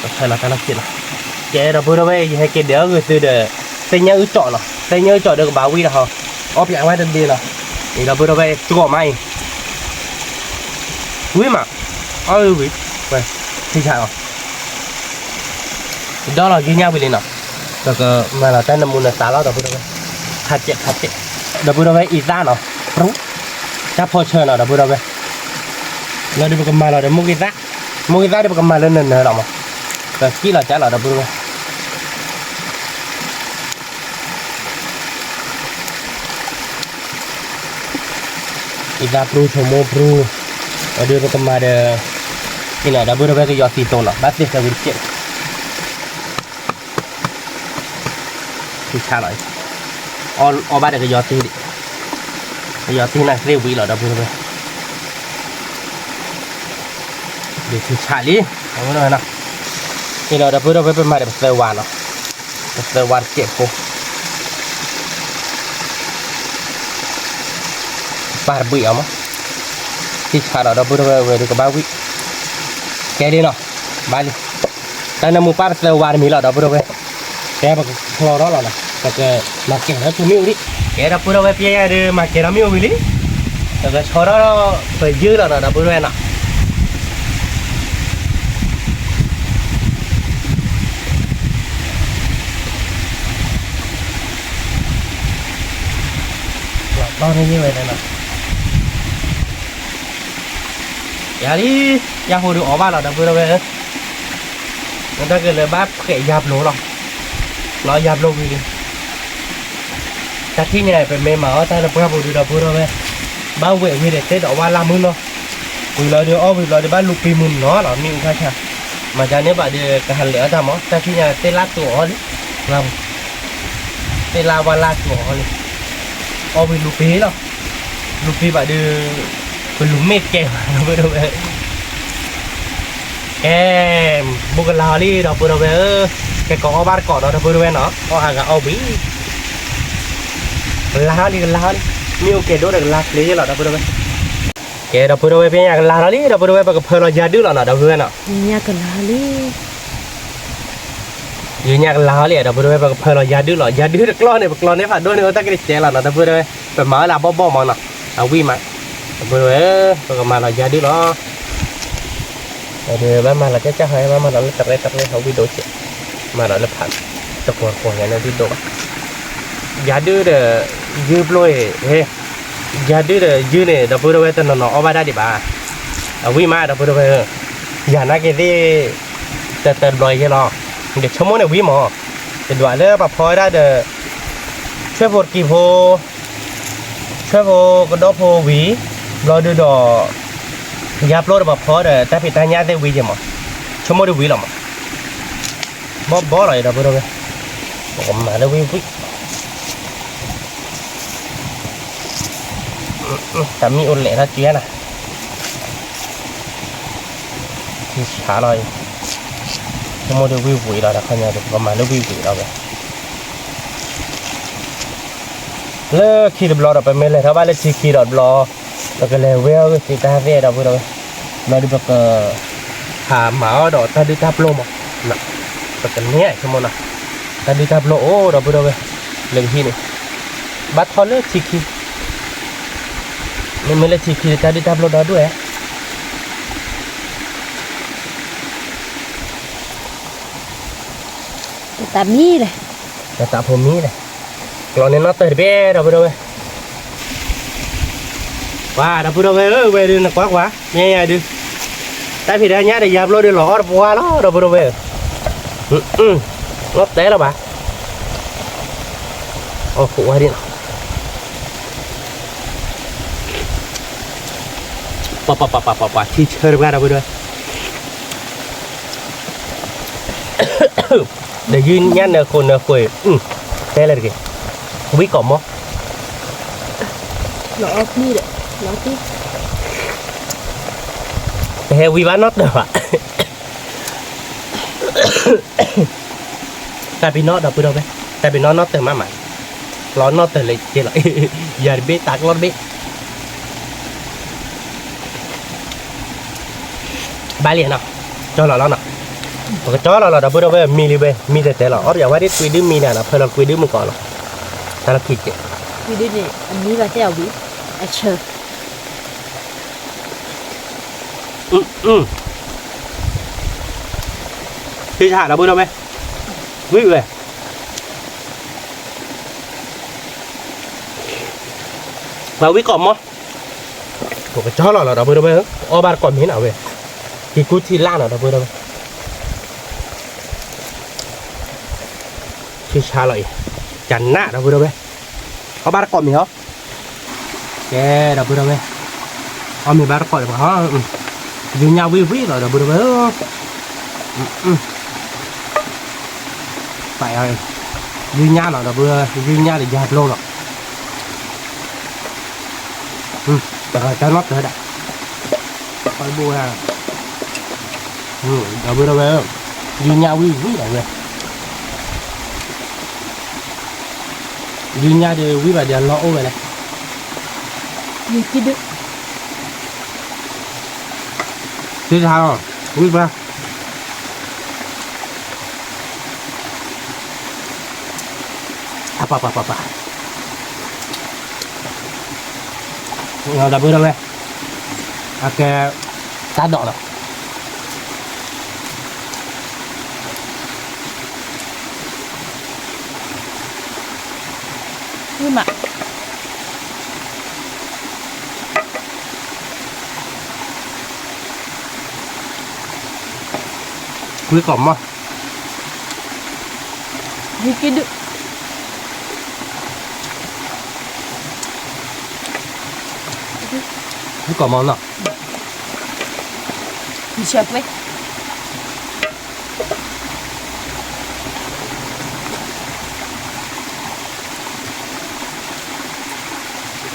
ပဖၢလီၤတၢ်လီၢ်ခံလီၤ, ကဲ ဒီပုၢ်ဒီဝဲၢ် ယဟဲက့ၤဒဲးအဂ့ၢ်သုဒီး သ့ၣ်ညါအုၣ်ကၠီၣ်နီၤ သ့ၣ်ညါအုၣ်ကၠီၣ်ဒီးကဘၣ်ဝံၣ်ဒီးဟီ, အီၣ်ပၠးဝဲတဒုလီၤ, အံၤဒီပုၢ်ဒီဝဲၢ် တြီၣ်မးအံၤ ဝံၤမး, အီၣ်ဝံၤ, ဝဲ, ထံဆးလီၤ, ဒီလီၤယံၤညါဝံၤလံနီၤ, ပကမၤလီၤတၢ်နမူနသးလီၤ ဒီပုၢ်ဒီဝဲၢ်, ခါစဲးခါစဲး, ဒီပုၢ်ဒီဝဲၢ် အံသၣ်နီၤ, ပြူ, တၢ်ဖီဆၢနီၤ ဒီပုၢ်ဒီဝဲၢ်, လီၤဒုးပကမၤလီၤဒီး မိၢ်ဂ့ၤသၣ်, မိၢ်ဂ့ၤသၣ်ဒုးပကမၤလၢနၢၤနၢၤလီၤမး, ပကံၣ်လီၤကၠၢ်လီၤ ဒီပုၢ်ဒီဝဲၢ် အံသၣ်ပြူ ဆိမိၣ်ပြူ, အဒုးပကမၤဒီး, အံၤနီၤ ဒီပုၢ်ဒီဝဲၢ် ကယီၤသံသိနီၤ ဘၣ်သ့ၣ်ဃဲဝံၤတကဲး, ထံဆးလီၤ, အီၣ်ဘၣ်ဒီးကယီၤသံ, ကယီၤသံန့ၣ်သ့ၣ်ဝံၤလီၤ ဒီပုၢ်ဒီဝဲၢ်, ဒုးထံဆးလံ, အံၤနီၤ ဒီပုၢ်ဒီဝဲၢ် ပမၤဒီးပသၢဝါနီၤ ပသၢဝါတစဲးဖိ, ပၢ်တဘှံးအီၤမး, ထံဆးဒီး ဒီပုၢ်ဒီဝဲၢ် ဝဲဒုးကဘၣ်ဝံၣ်, ကဲလံနီၤ, ဘၣ်လံ, တၢ်နၢမူပၢ်ပသၢဝါတမံၤလီၤ ဒီပုၢ်ဒီဝဲၢ်, ကဲပကဖျီထီၣ်လီၤနီၤ ပကမၤကဲၤထီၣ်ဆိမ့ၣ်အူလံ, ကဲဒီပုၢ်ဒီဝဲၢ် ပျဲယၤဒုး မၤကဲၤထီၣ်မ့ၣ်အူဝံၤလံ, ပကဆီထီၣ်ပယုၢ်လီၤနီၤ ဒီပုၢ်ဒီဝဲၢ်နီၤ လီၤတီၢ်န့ၢ်ဝဲဒၣ်နီၤ, ယၤလံ, ယၤဟိဒုးအီၣ်ဘၣ်လီၤ ဒီပုၢ်ဒီဝဲၢ်ဧၢ, နတၢ်ကလၢၤဘၣ်ဖှဲးယၤပျိလီၤ, လီၤယၤပျိဝံၤလံ, တၢ်ထံၣ်န့ၣ် ပမ့ၢ်မၤအီၣ်တၢ်လၢပှၢ်ပူၤဒုး ဒီပုၢ်ဒီဝဲၢ်, ဘၣ်ဝဲၢ်ဝံၤဒီး သ့ၣ်ဒီးဝါလၢမုၢ်နီၤ, ဝံၤလီၤဒုး အီၣ်ဝံၤဘျီဒုး ဘၣ်လူၤပံမုၢ်နီၤလီၤ မ့ၣ်အူခါဆါ, မၤကန့ၣ်ဘၣ်ဒုး ကဟးလဲၤအီၣ်တၢ်မး တၢ်ထံၣ်ညါ သ့ၣ်လၢတိၤအီၤလံ, သ့ၣ်လၢဝါလၢတိၤအီၤလံ, အီၣ်ဝံၤလူၤပံလီၤ, လူၤပံဘၣ်ဒုး, ပလူၤမ့ၢ်ကဲၤဘၣ် ဒီပုၢ်ဒီဝဲၢ် ကဲ, ဘူးကလါအီၤလံ ဒီပုၢ်ဒီဝဲၢ်ဧၢ, ကဲကိးအီၣ်ဘၣ်တကိးနီၤ ဒီပုၢ်ဒီဝဲၢ်နီၤ အီၣ်ဟးဂၤအီၣ်ဝံၤ, ကလါအီၤလံ ကလါအီၤလံ, မ့ၣ်အူကဲၤဒိၣ်ဒီးကလါချ့လီၤ ဒီပုၢ်ဒီဝဲၢ်, ကဲ ဒီပုၢ်ဒီဝဲၢ် ပညါကလါထီၣ်လံ ဒီပုၢ်ဒီဝဲၢ် ပကဖၢလီၤယၤဒုၣ်လီၤနီၤ ဒီပုၢ်ဒီဝဲၢ်နီၤ, ညါကလါလံ ယညါကလါအီၤလံ ဒီပုၢ်ဒီဝဲၢ် ပကဖၢလီၤယၤဒုၣ်လီၤ ယၤဒုၣ်တကျီန့ၣ် ပကျီန့ၢ်ဖးဒိၣ်န့ၣ် အိၣ်တၢ်က့ၤတစဲးလီၤနီၤ ဒီပုၢ်ဒီဝဲၢ် ပမၤဝဲလၢအဘီၣ်ဘီၣ်မးနီၤ အဝံၣ်မး ဒီပုၢ်ဝဲၢ်, ပကမၤလီၤယၤဒုလီၤ. ဒီးဘၣ်မၤလီၤကၠၢ်ကၠၢ်ဟီ, ဘၣ်မၤလီၤလၢတရဲတရဲ ဟီဝံၣ်ဒိၣ်ကဲး, မၤလီၤလၢဖးတကွီၤတကွီၤညါန့ၣ် ဝံၣ်ဒိၣ်ဘၣ်. ယၤဒုဒီး ယုၢ်ပျိအံၤ, ယၤဒုဒီးယုၢ်န့ၣ် ဒီပုၢ်ဝဲၢ် တနီၤနီၤအီၣ်ဘၣ်ဒၣ်ဒံးဘၣ်. အဝံၣ်မး ဒီပုၢ်ဝဲၢ်ဧၢ, ယၤနာ်က့ၤသ့ၣ် တတဘျီယဲလီၤ. ဒီးဆိကမိၣ်န့ၣ်ဝံၣ်မး, တဒွးလၢပှၤဖီဝဲဒၣ်ဒီး ဆွဲၣ်ဖိတကံၢ်ဖိ ဆွဲၣ်ဖိကဒီဖိဝံၤ, ဘျီဒုဒီး ယါပျိဒီးပှၤဖီဒီး တၢ်ဖံးတၢ်ညၣ်သ့ၣ်ဝံၤယဲမး, ဆိကမိၣ်ဒုဝံၤလီၤမး. ဘီဘီလီၤအံၤ ဒီပုၢ်ဝဲၢ်, ပကမၤလၢဝံၣ်ဝံၣ်, တၢ်မံအိၣ်လဲၣ်ထီၣ်က့ၤနၤ, ထံဆါလီၤအံၤ, ဆိကမိၣ်ဒုဝံၣ်ဝံၤလီၤ တခီညါ ပကမၤလၢဝံၣ်ဝံၤလီၤဝဲ. လၢခံတဘျီဒီး ပမ့ၢ်လဲၤထီၣ်ဘၣ်လၢထံခံဒီးတဘျီ, ပကလဲၤဝဲအီၣ်ဂ့ၤသ့တၢ်သ့ၣ် ဒီပုၢ်ဝဲၢ်, ဘျီဒုပက ဟးမၤအီၣ်ဒီးတၢ်ဒုၣ်တၢ်ပျိၢ်မး, ပကန့ၢ်ဆိကမိၣ်နီၤ, တၢ်ဒုၣ်တၢ်ပျိၢ်အိၣ် ဒီပုၢ်ဝဲၢ်, လၢပဟံၣ်န့ၣ်, ဘၣ်ထီၣ်လၢထံခံ, မ့မ့ၢ်လၢထံခံ တၢ်ဒုၣ်တၢ်ပျိၢ်ဒီဒူၣ်ဧါ. တၢ်မံလဲၣ်, တၢ်ဖိမံလဲၣ်, ကျီန့ၣ်နီၣ်တၢၢ်တဘ့ၣ် ဒီပုၢ်ဝဲၢ်, ပှၤ ဒီပုၢ်ဝဲၢ်ဧၢ, ဝဲဒုးနကွၢ်ကွၢ် မ့ၢ်ယၤဒုး, တၢ်ဖံးတၢ်ညၣ်ဒီးယါပျိၢ်ဒုးလီၤအီၣ်တပှၢ်လီၤ ဒီပုၢ်ဝဲၢ်ဧၢ, နီၣ်တၢၢ်လီၤဘၣ်, အီၣ်ခိးဝဲဒၣ်နီၤ, ပှၤပှၤပှၤပှၤပှၤ ထံဆၢတပှၢ် ဒီပုၢ်ဝဲၢ် ဒီးယုၢ်ညၣ်နၢဃိနၢဃိ, တဲလၢတဂ့ၤ, ဝံၣ်ကိးမီၢ်, ပဟဲဝံၣ်ဘၣ်နီၣ်တၢၢ်ဘၣ်, တၢ်ပ့ၤနီၣ် ဒီပုၢ်ဝဲၢ်, တၢ်ပ့ၤနီၣ်နီၣ်တၢၢ်မးမး, ကျီနီၣ်တၢၢ်လၢက့လီၤ, ယၤတဘ့ၣ် တၢ်ကျီတဘ့ၣ် ဘၣ်လံနီၤ, ကၠီလီၤလီၤနီၤ, ပကၠီလီၤလီၤ ဒီပုၢ်ဝဲၢ် မံလံဝဲ မံတဲတဲလီၤ, အီၣ်ယၤဝဲဒၣ်ကွံဒုမံနၤနီၤ, ဖဲလီၤကွံဒုမုၢ်ကီးလီၤ, တၢ်လီၢ်ခံကဲး, ကွံဒုန့ၣ် အမံဘၣ်တဲအဝံၣ်, အဆၢ, သ့ၣ်ဆါ ဒီပုၢ်ဝဲၢ်, ဝံၣ်ဝဲ ပှၤဝံၣ်ကိးမီၢ်, ပကၠီလီၤလီၤ ဒီပုၢ်ဝဲၢ်, အီၣ်ဘၣ်တကိးမံၤနီၤဝဲ, ထံကူထံလၢ်နီၤ ဒီပုၢ်ဝဲၢ်, ထံဆါလီၤအံၤ, ကနၣ် ဒီပုၢ်ဝဲၢ်, အီၣ်ဘၣ်တကိးမံၤဟီ, ကဲ ဒီပုၢ်ဝဲၢ်, အီၣ်မ့ၤဘၣ်တကိးဒီးပှၤဟီ, ယုၢ်ညၣ်ဝံၣ်ဝံၣ်လီၤ ဒီပုၢ်ဝဲၢ်, ပာ်ယၤ, ယုၢ်ညၣ်လီၤ ဒီပုၢ်ဝဲၢ်, ယုၢ်ညၣ်ဒီးယါပျိၢ်လီၤ, တၢ်နီၣ်တၢၢ်ဒၣ်, ဒီပုၢ်ဝဲၢ်, ယုၢ်ညၣ်ဝံၣ်ဝံၣ်လီၤဝဲ, ယုၢ်ညၣ်ဒီးဝံၣ်ဘၣ်ဒီးအလီၢ်အိၣ်ဝဲလဲၣ်, သ့ၣ်တဟါလီၤ, ဝံၣ်ဘၣ် အပပပပပ, ဒီပုၢ်ဝဲၢ်, အကဲ, တၢ်ဒိးလီၤ, ဝံၣ်မး ဝံၣ်ကိးမီၢ်, ဝံၣ်က့ဒုး, ဝံၣ်ကိးမီၢ်နီၤ,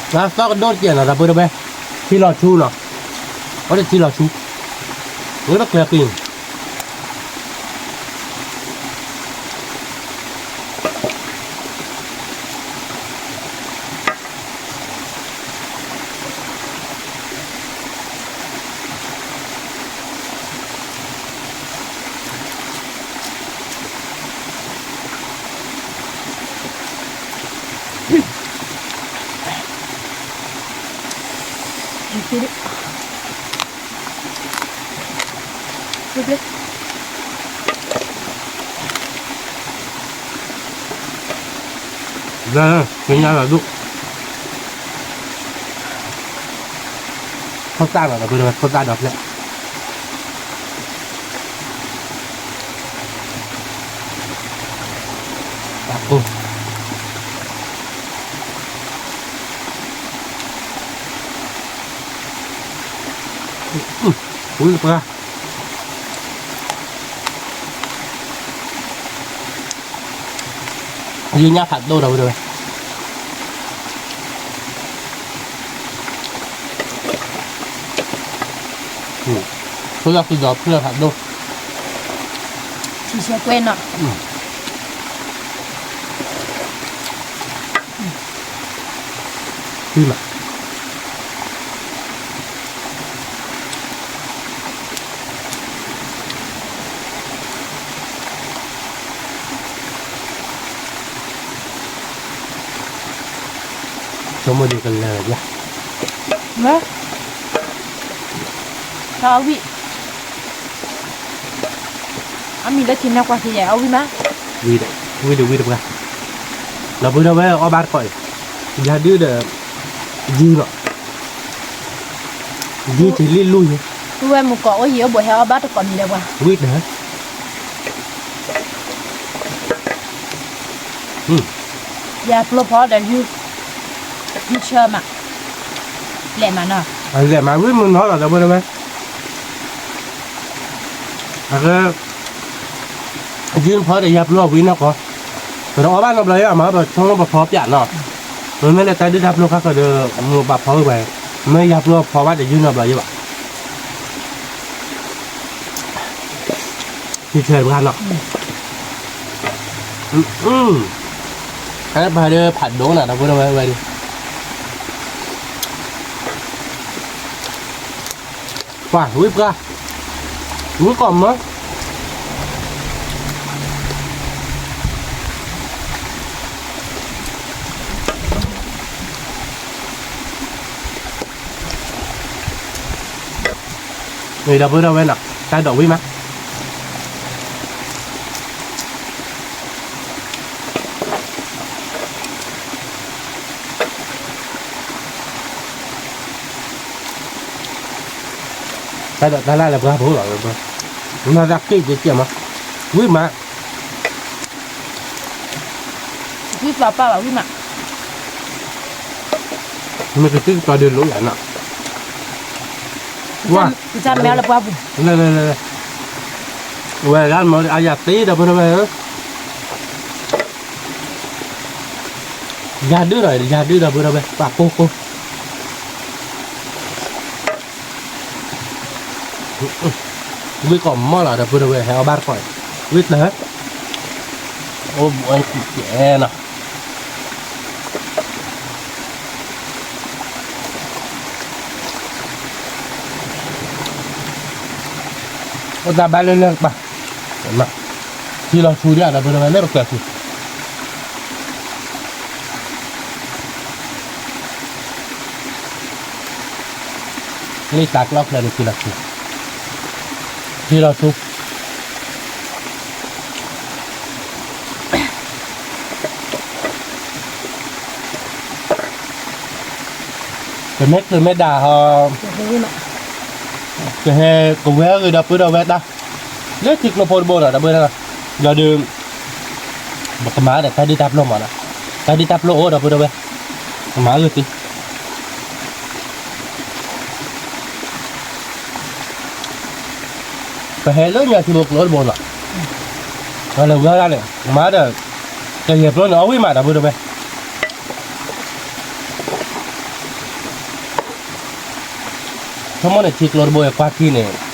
ဝံၣ်ဆၢကွ့, လၢသီကဒိၣ်တကဲးနီၤ ဒီပုၢ်ဝဲၢ်, ထံလီၤဆူနီၤ, အဝဲဒၣ်ထံလီၤဆူ, ဝဲဒၣ်ကျဲၤက့ၤ ဒ် လၢ ကညါလီၤဒိၣ် ဖိသၣ်လီၤ ဒီပုၢ်ဒီဝဲၢ် ဖိသၣ်ဒီဖျၢၣ် တၢ်ကိၢ် ဝံၣ်ပှၢ် ယညၣ်ဖးဒိၣ်ဒီပုၢ်ဒီဝဲၢ် ဖိလၢ်ဃုာ်ဒီးဖုလၢ်ဖးဒိၣ် ဆံဆဲကွဲးနီၤ ဝံၣ်မး ဆိကမိၣ်ဒ်ကလၢာ်ယါ ဝဲ တၢ်အီၣ်ဝံၣ် အမံၤလၢထံနၢ်ကွၢ်ထံယဲ အီၣ်ဝံၣ်မး ဝံၣ်ဒီး ဝံၣ်ဒီးဝံၣ်တပှၢ် ဒီပုၢ်ဒီဝဲၢ်အီၣ်ဘၣ်တကိးအံၤ ယၤဒုဒီး ယံၤဘၣ် ယံၤတလံၣ်လူၢ်ယံၤ ပုၢ်ဝဲၢ်မုၢ်ကီးအိၣ်ယံၤအိၣ်ဘိးဟဲအီၣ်ဘၣ်တကိးမံၤဒီးပှၤ ဝံၣ်တၢ် ယၤပျိဖီဒီးယုၢ် ယုၢ်ဆၢမး လဲၤမးနီၤ လဲၤမးဝံၣ်မုၢ်နီၤလီၤ ဒီပုၢ်ဒီဝဲၢ် အကဲ ယုၢ်ဖီဒီးယၤပျိအဝံၣ်နီၢ်ကီး ပတအီၣ်ဘၣ်နီတဘျီယါမး ပဆိကမိၣ်ပဖီပၠးနီၤ မ့မ့ၢ်လၢတၢ်ဒုၣ်တၢ်ပျိၢ်ခါခီဒီး မ့ၢ်ပဖီဝဲပှၤ မ့ၢ်ယၤပျိဖီဘၣ်ဒီးယုၢ်နီတဘျီယါဘၣ် ယုၢ်ဆၢတပှၢ်နီၤ အပှၤဒီးဖးဒိၣ်နၤ ဒီပုၢ်ဒီဝဲၢ်ဝဲဒၣ် ပှၤဝံၣ်ပှၢ် ဝံၣ်ကီးမး ဒီပုၢ်ဒီဝဲၢ်နီၤ တၢ်ဒိးဝံၣ်မး တၢ်ဒိးတၢ်လၢ်လၢပှၤဖိလီၤ မၤသးက့ၣ်က့ၣ်က့ၣ်မး ဝံၣ်မး ဝံၣ်ပျီပၢ်ဘၣ်ဝံၣ်မး မ့ၢ်ကသံၣ်ကသီဒုးလိာ်ယၤနီၤ ဝါ ကစၢ်မဲလၢပှၢ်ပူၤ လၢလၢလၢ ဝဲဒၣ်မ့ၢ်အယၤသ့ဒီပုၢ်ဒီဝဲၢ်ဧၢ ယၤဒုဒီး ယၤဒုဒီပုၢ်ဒီဝဲၢ် ပှၤကိၢ်ကိၢ် ဝံၣ်ကီးမီၢ်လီၤ ဒီပုၢ်ဒီဝဲၢ် ဟဲအီၣ်ဘၣ်တကိး ဝံၣ်တၢ် အိၣ်ဘှံးကဲနီၤ အိၣ်တၢ်ဘၣ်လၢလၢကပၤ ထံလီၤဆူဒၣ် ဒီပုၢ်ဒီဝဲၢ် လၢပကွဲးဆူ လၢတၢ်ကျီၢ်ချၢန့ၣ် ထံလီၤဆူ ထံလီၤဆူ ပမ့ၢ်ချုးမ့ၢ်ဒၣ်ဟီ ကဟဲကဝဲၤဂ့ၤဒီပုၢ်ဒီဝဲၢ်တၢ် လၢထံကျိဖိတဘိဒီး ဒီပုၢ်ဒီဝဲၢ် ဒီးဒုး ပကမၤဒီးတၢ်ဒုၣ်တၢ်ပျိၢ်မးနီၤ တၢ်ဒုၣ်တၢ်ပျိၢ်အိၣ်ဒီပုၢ်ဒီဝဲၢ် ကမၤဂ့ၤသ့ ပဟဲလၢညါထံဖိကျိတဘိနီၤ ပလဲၤဝဲဒၣ်န့ၣ် မၤဒီး ကယဲၢ်ပျိၢ်န့ၣ် အီၣ်ဝံၣ်မးဒီပုၢ်ဒီဝဲၢ် ဆိကမိၣ်န့ၣ် ထံကျိတဘိကွၢ်ထံန့ၣ် တၢ်ဒုၣ်တၢ်ပျိၢ်အိၣ် ဒီပုၢ်ဒီဝဲၢ်နီၤ အီၣ်ဘၣ်တကိးနီၤ ယၤ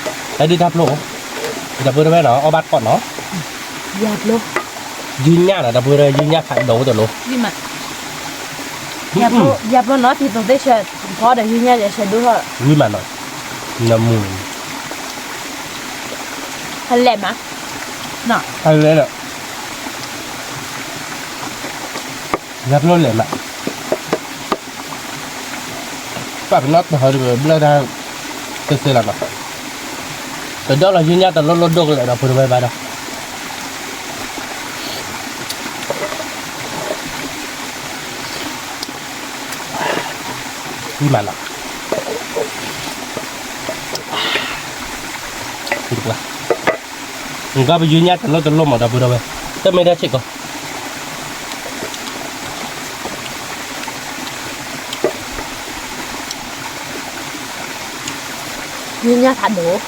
ပျိၢ် ယုၢ်ညၣ်နီၤ ဒီပုၢ်ဒီဝဲၢ် ယုၢ်ညၣ်ဖးဒိၣ်တလိၤ ယၤပျိၢ်နီၤ ထံသိးသ့ၣ်ဆၢဖီဒီးယုၢ်ညၣ်ယဲဆၢဒိၣ်ထီၣ် ယုၢ်မးနီၤ နမူ ဟလဲၣ်မး ဟလဲၣ်ဒီး ယၤပျိၢ်လဲၣ်မး ပှၤကနီၣ်တဟီဒ်ဘျၢၣ်တၢ် သ့သ့လီၤနီၤ, ပဒိၣ်လီၤယုၢ်ညၣ်တလိၣ်လိၣ်ဒိၣ်ကလဲာ်ဒီပုၢ်ဒီဝဲၢ်ဘၣ်ဒီး, ဝံၤမးနီၤ, နကပယုၢ်ညၣ်တလိၣ်တလိၣ်မးဒီပုၢ်ဒီဝဲၢ်, တမ့ၢ်တၢ်ဆံးကီး ယုၢ်ညၣ်ဖးဒိၣ်,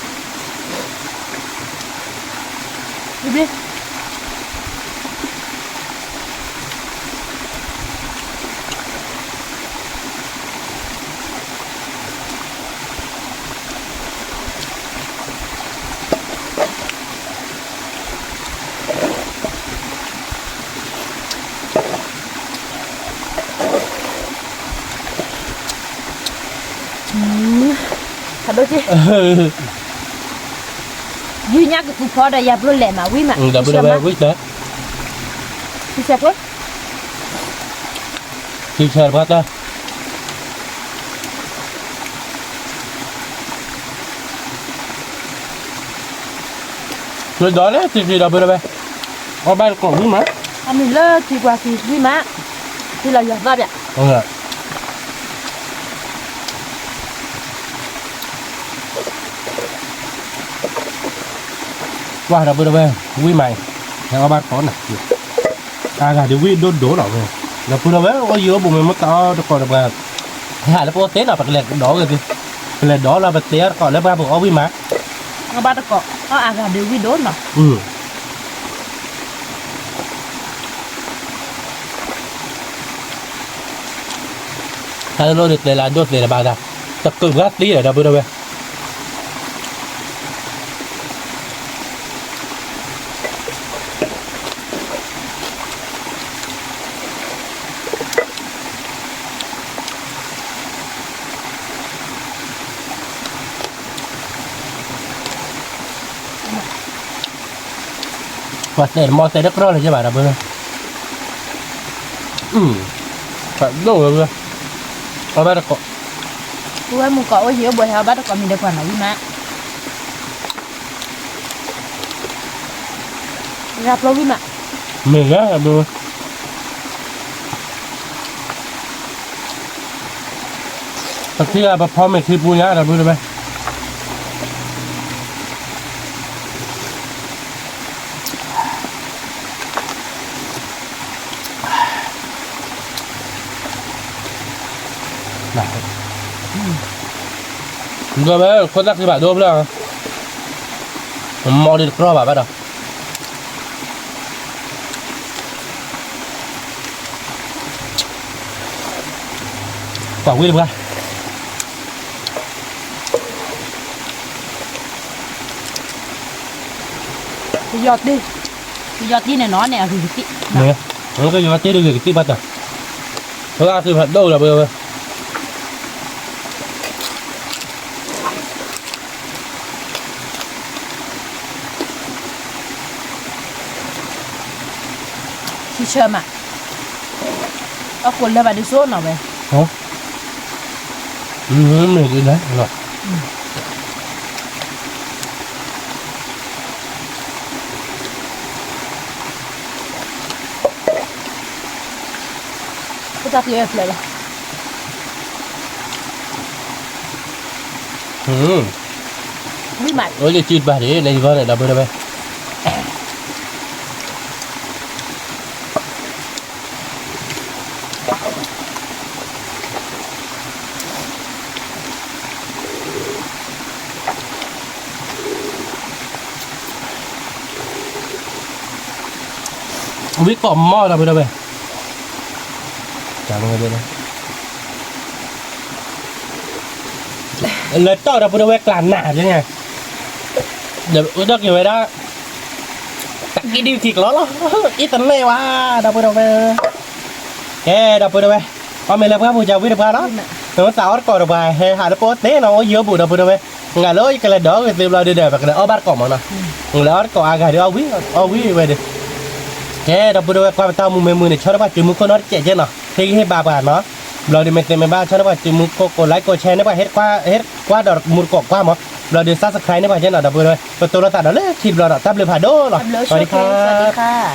ဖးဒိၣ်က့, ယုၢ်ညၣ်ကကူဖီဒီးယၤပျိလဲၣ်မး ဝံၤမး, ဒီပုၢ်ဒီဝဲၢ်ဝံၤ, ဆံဆဲဖိ, ဆံဆဲတပှၢ်တၢ် လၢဒီးလၢထံချံဒီပုၢ်ဒီဝဲၢ်, အီၣ်ဘၣ်တကိးဝံၤမး, အမုၢ်လၢထံကွၢ်ထံဝံၤမး, ထံလီၤယွၤသီၣ်ပၠး, ကွၢ်ဒီပုၢ်ဒီဝဲၢ်, ဝံၤမး, ဟဲအီၣ်ဘၣ်တကိးနၤ, အါဂၤဒုးဝံၣ်ဒိၣ်ဒိၣ်လီၤဝဲ, ဒီပုၢ်ဒီဝဲၢ် အိၣ်ယံၤအိၣ်ဘူးမ့ၢ်မ့ၢ်တအီၣ်တကိးဒီးပှၤ, ဟဲဟးလၢပအိၣ်သ့နီၤ ပကလဲၤဒီးဂ့ၤသ့, ပလဲၤဒီးလီၤပသ့အီၣ်တကိးလၢပှၤပူၤအီၣ်ဝံၤမး, အီၣ်ဘၣ်တကိး, အီၣ်အါဂၤဒုးဝံၣ်ဒိၣ်နီၤ. တၢ်လိၣ်ဒုးတဲလၢအဒိၣ်သ့လၢၤဘၣ်သး, တကုးပှၤသံဒီး ဒီပုၢ်ဒီဝဲၢ် ပှၤသဲးတမီၤသဲးတကြီလၢၤယဲဘၣ်ဒီပုၢ်ဝဲၢ်, ဖးဒိၣ်ဝဲ, အီၣ်ဘၣ်တကိး, ပုၢ်ဝဲၢ်မုၣ်ကီးအိၣ်ယံၤအိၣ်ဘူးဟဲအီၣ်ဘၣ်တကိးမံၤဒီးပှၤနီၤဝံၤမး, ဂၤပျိဝံၤမး, မ့ၢ်ဂၤ, ပထံၣ်ပဖီမ့ၢ်ထံပူညါဒီပုၢ်ဝဲၢ် ဒီးဝဲခိၣ်သၣ်ဃံဘၣ်ဒိဖျၢၣ်, မီၢ်ဒ်တကြီဘၣ်ဘၣ်ဒီး, ကွၢ်ဝံၤတပှၢ် ကယီၤတ့ၢ်, ကယီၤတ့ၢ်န့ၣ်နီၤန့ၣ် အဂ့ၤကသံၣ်, ကယီၤတ့ၢ်တဂ့ၤကသံၣ်ဘၣ်တၢ်, အဂ့ၤဖးဒိၣ်ဒီပုၢ်ဝဲၢ် ဆံဆၢမး, အခိၣ်လၢဘၣ်ဒုးစိနီၤဝဲ, မ့ၢ်ဒ်လဲၣ်, တၢ်ဖျဲၣ်ဖျဲၣ်လီၤ, ဝံၤမး, အိၣ်လၢစုတပၤန့ၣ် လၢယဂီၢ်န့ၣ် ဒီပုၢ်ဝဲၢ် ဝံၣ်ကိးမီၢ်ဒီပုၢ်ဝဲၢ်, လဲၤတီၢ်ဒီပုၢ်ဝဲၢ်ကျါနၤန့ၣ်, ဒီးအိၣ်ဒီးက့ၤဝဲဒၣ် တၢ်ကံၣ်ဒုးခံကျီလီၤ, အံၤတန့ၢ်ဝဲ, ဒီပုၢ်ဝဲၢ်, ကဲ ဒီပုၢ်ဝဲၢ်, အီၣ်မ့ၢ်လၢပှၢ်ပူၤကဝံၣ်တပှၢ်လီၤ, နသးအီၣ်တကိးတပှၢ် ဟဲဟးလၢပအိၣ်သ့နီၤ အိၣ်ယံၤအိၣ်ဘူးဒီပုၢ်ဝဲၢ်, နၤလၢယကလဲၤဒီးဂ့ၤသ့ဘျီဒုဒီး ပကလဲၤအီၣ်ဘၣ်တကိးမးနီၤ, နလဲၤအီၣ်တကိးအါဂၤဒီး အီၣ်ဝံၣ်ဝဲဒီး, ကဲ ဒီပုၢ်ဝဲၢ် ကွၢ်ပတၢ်မူမ့ၢ်မုာ်န့ၣ် ဆီတပှၢ်စုမူခိၣ်နီတစဲးကဲနီၤ ဟ့ၣ်ဂံၢ်ဟ့ၣ်ဘါပှၤနီၤ ဘျီဒုးမ့ၢ်သ့မ့ၢ်ဘၣ်ဆၢန့ၢ်ပှၤ စုမုၢ်ကိးကိး like ကိး share န့ၢ်ပှၤ ဟ့ၣ်ကွၢ်ဒီးမူတကိးကွၢ်မး, ဘျီဒုး subscribe န့ၢ်ပှၤကဲနီၤ ဒီပုၢ်ဝဲၢ် ပတိၢ်လိာ်သးဒီးလၢခံတဘျီဒီး တၢ်ဘျုးဖးဒိၣ်လီၤ สวัสดีค่ะ